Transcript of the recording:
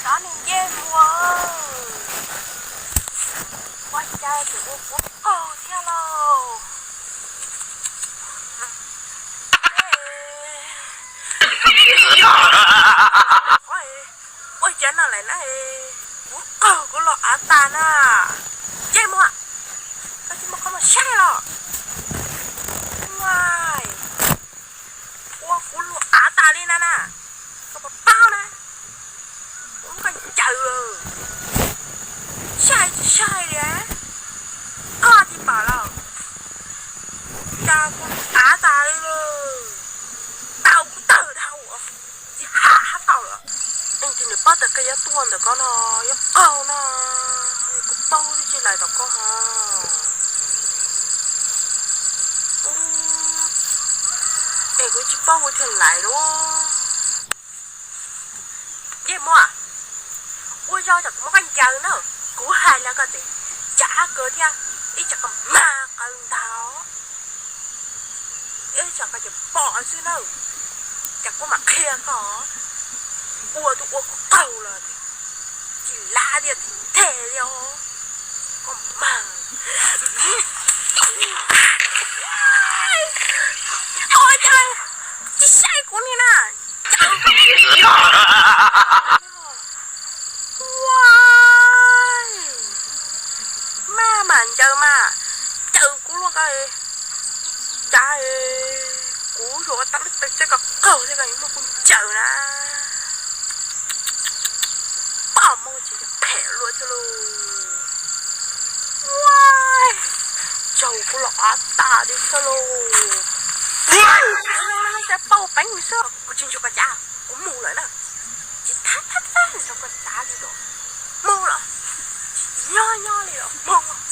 Cov niag ncej muag, ua cas tseem ua kuv qaug thiab lauj. Ua cas no lawm na, kuv qaug kuv los av tas na. Ncej muag, koj tsis muaj qhov muag saib los? Ua, ua kuv luag av tas li na na. Koj puas paub na, kuv muab koj ncaws, saib tsis saib li, koj tsis pom los? Cas kuv av tas li lawm, tau kuv tawg dhau, tsis hab hab tau lawm. Leej twg nws paub tias koj yuav tuaj ntawm ko no, yuav qaug no, kuv paub tsis lais tom koj ho. Es kuv tsis paub kuv thiaj lais lauj. Ncej muag, ua zog tsam kuv muab koj ncaws na, kuv hais li koj tias, tsav kawg thiab, ib tsam koj mag qawv ntag, ib tsam koj tseem pom xwb na, cas kuv mam qhia koj, ua twb ua kuv qaug los tsis lav tiag, nthe li os, koj mag. Ua cas tsis saib kuv li na? Ua, maj mam ncaws mas, ncaws kuv luaj ko, cas kuv yuav tau lub tes tseb ko qaug thiab koj yuav muab kuv ncaws na. Poj mus tsis phem luaj thiab lauj. Ua, tsaug kuv los av tas li thiab lauj. Ua, paub peev xwb, kuv tsis ntsug koj cav, kuv mus lawm na. Tsis thab thab thab ntsug koj cav li los, mus los, nyob nyob li los mus.